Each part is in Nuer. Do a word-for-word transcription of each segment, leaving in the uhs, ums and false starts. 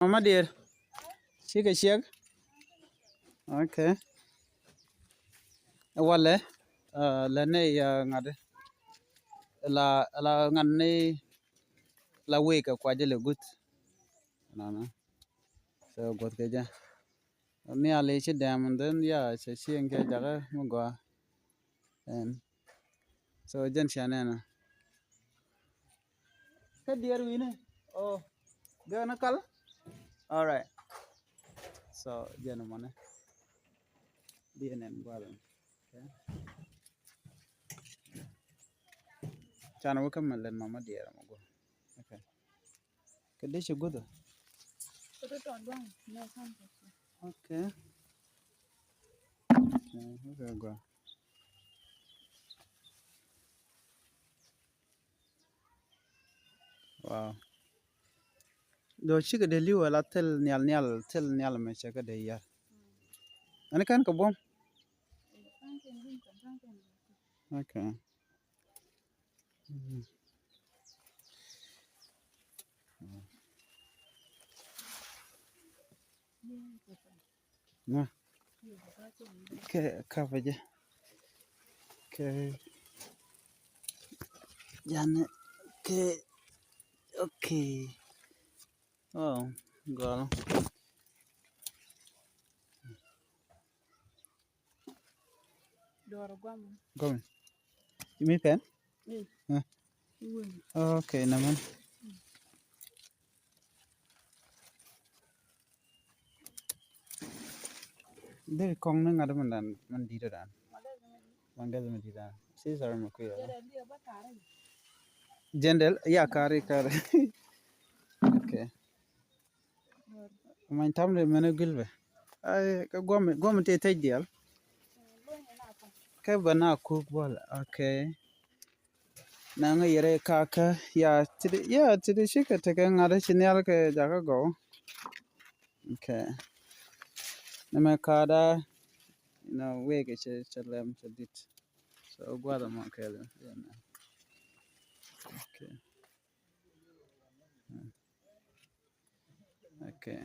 Mama diɛɛr. Cikɛ ciɛk. Okay. Walɛ. Uh, lɛ nɛ ya ŋa̱t. La la ŋa̱t ni la wek kɛ kuacä lɛ guth. Nana. So guth kɛ jɛ. Nhial i̱ ci dɛm, and then, yeah, cɛ cieŋ kɛ jakä mi gɔaa. Ɛn. So jɛn cia nɛn ɔ. Kä diɛɛr wi̱ni. Oh. Gɛn kal. All right. So jɛn mɔnɛ. Diɛ nɛn gua̱a̱th ɛn. Okay. Can wä kä mɛ lɛn mama diɛɛr mɔ guɔ. Okay. Kɛ dee ci guth ɔ? Kɛ dee tɔn duaŋ, nɛ kan kɛ. Okay. Okay, okay, gua. Wow. Dɔ cikɛ dee li̱w ala thil nhial nhial, thil nhial mɛ cɛ kɛ dee yar. Ɛn kɛn kɛ buɔ̱m? Okay. Mm. Nä. Kɛ kapɛ jɛ. Kɛ janɛ kɛ. Okay. Oh, gɔl. Duɔrɔ guam. Guam. Mi pɛn? Ni. Eh. Iwen. Okay, na mɛn. Dee kɔŋ ni ŋa̱t mɛn dan, mɛn di̱t dan. Mɛn gɛth mɛn di̱t dan. Sisar mɛ kuiɛ. Jɛndɛl, ya kari kari. Okay. Many tam de mene gilbɛ. Ay, kɛ guɔm, guɔm tëë tëc dial. Kɛ bɛ na kuk bɔl. Okay. Naŋ yɛrɛ kakä ya tidi, ya tidi cikɛ tekɛ ŋa̱t ci nhial kɛ jakä gɔw. Okay. Nɛ mɛ ka̱a̱da, you know, wek cɛ, cɛ lɛm cɛ dit. So gua̱dhɛ mɔ kɛl. Okay. Okay.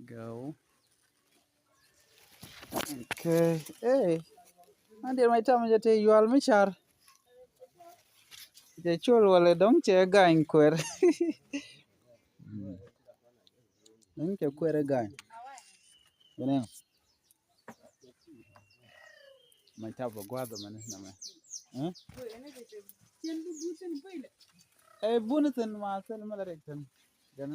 Go. Okay. Hey. An diɛn ma itam jɛ te yual mi car. Jɛ col wala dɔŋ cɛ gany kuer. Dɔŋ cɛ kuer gany. Gani. Ma cap bɛ gua̱a̱th mɛni nɛmɛ. Ɛ buni thin ma thin mɛ la rek thin. Jɛn.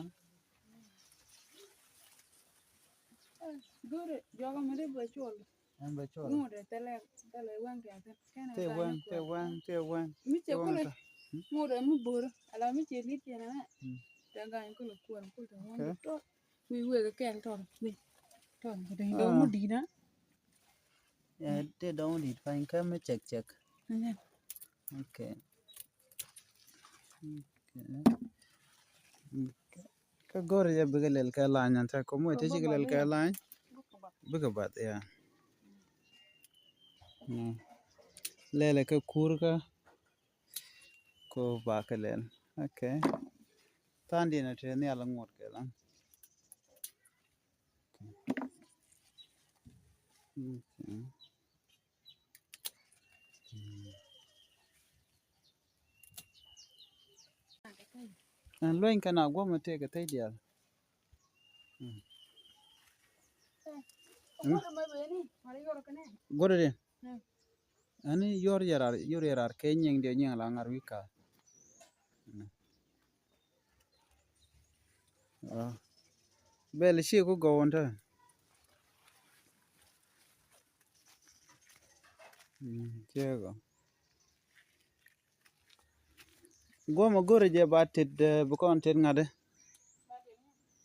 Go̱rɛ jɔkä mɛ ri bɛ col. Ɛn bɛ col. Ŋuɔdɛ thilɛ thilɛ wɛŋ kɛ thin. Te wɛŋ, te wɛŋ, te wɛŋ. Mi cɛ kulɛ. Ŋuɔdɛ mi bor ala mi cɛ lit cɛ nɛ. Te gany kulɛ kuɔn kulɛ te ŋuɔn tɔt. Wi̱i̱ wek kɛl tɔt wi̱i̱ tɔt kɛ dee dɔŋ mi di̱t na. Ya te dɔŋ mi di̱t pany kä mi cɛk cɛk. Okay. Kä go̱r jɛ bikɛ lɛl kɛ lany an te ko̱m wec te cikɛ lɛl kɛ lany. Bikɛ bath ya. Lɛlɛ kɛ kur kä. Ko bakɛ lɛl. Okay. Tha̱a̱ŋ diɛn a te nhial ŋot kɛ laŋ. Okay. Ɛn lueny kɛn a guɔmɛ tëëkɛ thɛy diaal. Guɔdɛ diɛn. Ani yɔr yɛ rar, yɔr yɛ rar kɛ nyiŋ diɛ nyiŋ la ŋar wi̱i̱ ka̱a̱. Bɛl ci ku gɔw wun tɛ. Ciɛ gɔw. Guɔmɛ go̱rɛ jɛ ba tet, bi kɔn tet ŋa̱t.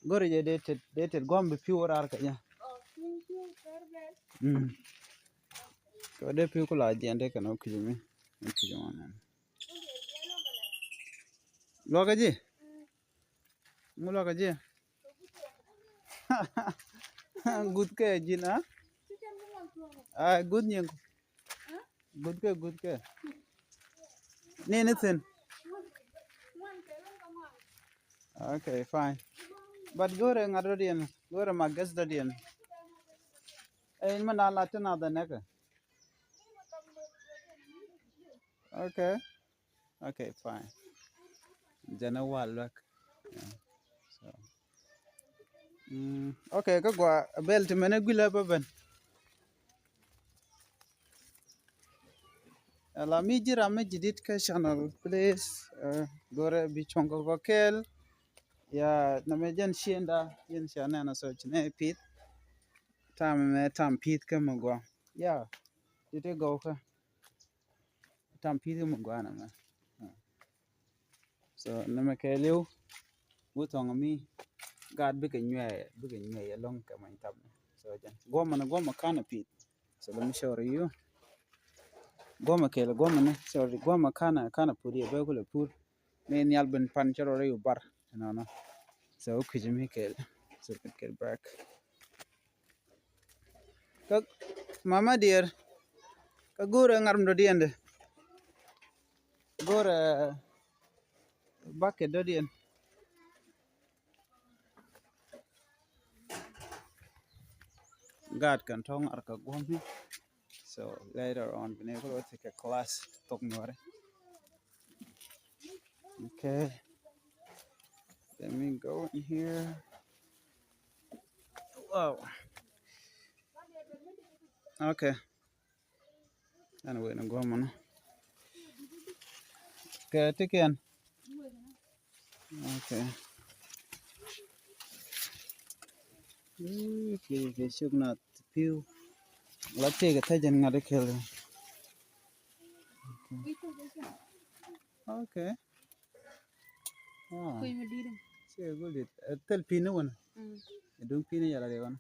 Go̱rɛ jɛ dee tet, dee tet guɔm bi pi̱w rar kɛ jɛ. Kɛ dee pi̱w ku la jiɛn dee kɛn ɔ kui̱c mi. Kui̱c mɔ nɛn. Luakä ji̱. Ŋu luakä ji̱. Guth kɛ ji̱n a. A guth nyiŋ. Guth kɛ, guth kɛ. Ni ni thin. Okay, fine. But go̱rɛ ŋa̱t dɔ̱diɛn, go̱rɛ ma gɛth dɔ̱diɛn. Ɛ in mi na la tin a dhɛ nɛkɛ. Okay. Okay, fine. Jɛn ɛ wal luäk. Yeah. So. Mm, okay, kä gua bɛl ti mɛn ɛ guilɛ bä ben. Ala mi ji̱ ram mi ji̱ dit kä channel, please. Uh, go̱rɛ bi cuɔ̱ŋ kɛ gɔ̱ kɛɛl. Ya, nɛmɛ jɛn ciënda, jɛn cia nɛn a so ci nɛ pith. Tam mɛ tam pith kä mi gua. Ya, dit ɛ gɔw kä. Tam pi̱i̱th mi gua̱a̱n ɛmɛ. So nɛmɛ kɛɛliw, wä thɔŋ mi gaat bikɛ nyuɛɛ, bikɛ nyuɛɛ ɛlɔ̱ŋ kɛ many tam. So jɛn guɔmɛ ni guɔmɛ kanɛ pi̱i̱th. So let me show you. Guɔmɛ kɛɛl guɔmɛ ni, sorry, guɔmɛ kanɛ, kanɛ pur yɛ bɛ kulɛ pur. Mi nhial bin pan cɛ rɔ rɛy bar. Nɔnɔ. So kui̱c mi kɛɛl. So kɛɛl back. Kä mama diɛɛr, kä go̱o̱rɛ ŋa̱r mi dɔ̱diɛn dɛ. Go̱o̱rɛ bakɛ dɔ̱diɛn. Gaat kɛn tɔ̱ ŋa̱r kɛ guɔ̱m mi. So later on bi ni kulɛ wä thikɛ class thok nuɔri. Okay. Let me go in here. Wow. Okay. Ɛn wen guɔmɔ ni. Kɛ tikiɛn. Okay. Ii, kɛ, kɛ cuk na piu. La tëëkɛ thäcɛn ŋa̱t ikɛl. Okay. Okay. Wow. Kui̱ mi di̱i̱t. Ciɛ go̱l dit. Ɛ thil pi̱n ni wän. Mm. Ɛ duŋ pi̱n ni yɛl a riɛk wän.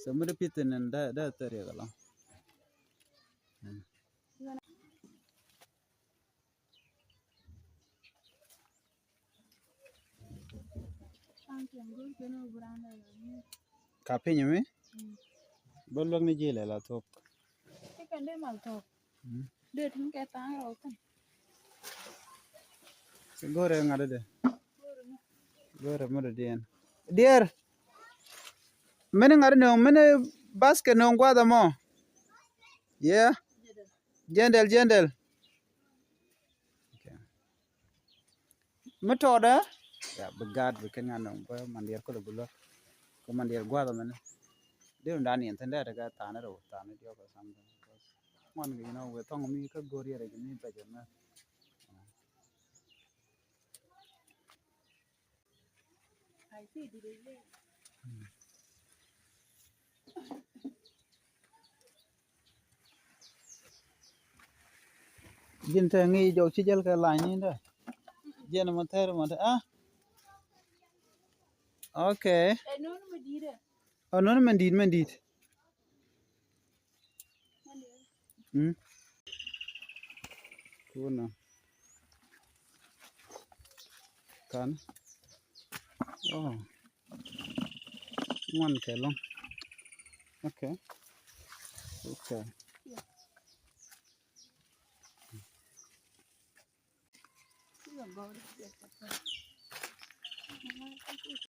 So mi dee pi̱th ni da, da thil riɛk alɔ. Mm. Ka piny mi? Mm. Bä luäk ni ji̱ lɛ la thok. Ci kɛn dee mal thok. Mm. Dee tin kɛ tha̱a̱ŋ rɛw thin. Ci go̱rɛ ŋa̱t dee. Go̱rɛ mi dɔ̱diɛn. Diɛɛr. Mini ŋa̱t ni ŋa̱t ni basket ni ŋa̱t gua̱th ɛmɔ. Yeah. Jɛndɛl, jɛndɛl. Okay. Mi tɔɔdɛ. Ya, bi gaat bi kɛn ŋa̱n nɔŋ bä mandiɛr kulɛ bi luäk. Kɛ mandiɛr gua̱a̱th mɛnɛ. Dee run dan yɛn thi̱n dee tekɛ tha̱a̱n rɛw, tha̱a̱n diɔk or something. Ŋuan kɛ, you know, wee thɔŋ mi kä go̱r yɛrɛ kɛ mi bɛc ɛmɛ. Ji̱n te ŋi̱i̱c jɔk ci jäl kɛ lany ni dɛ. Jiɛn mɔ thɛr mɔ te, ah. Okay. Ɛ nuni mɛ di̱i̱t ɛ. Ɛ nuni mɛ di̱i̱t, mɛ di̱i̱t. Mm. Kuna. Kan. Oh. Ŋuan kɛ lɔŋ. Okay. Okay.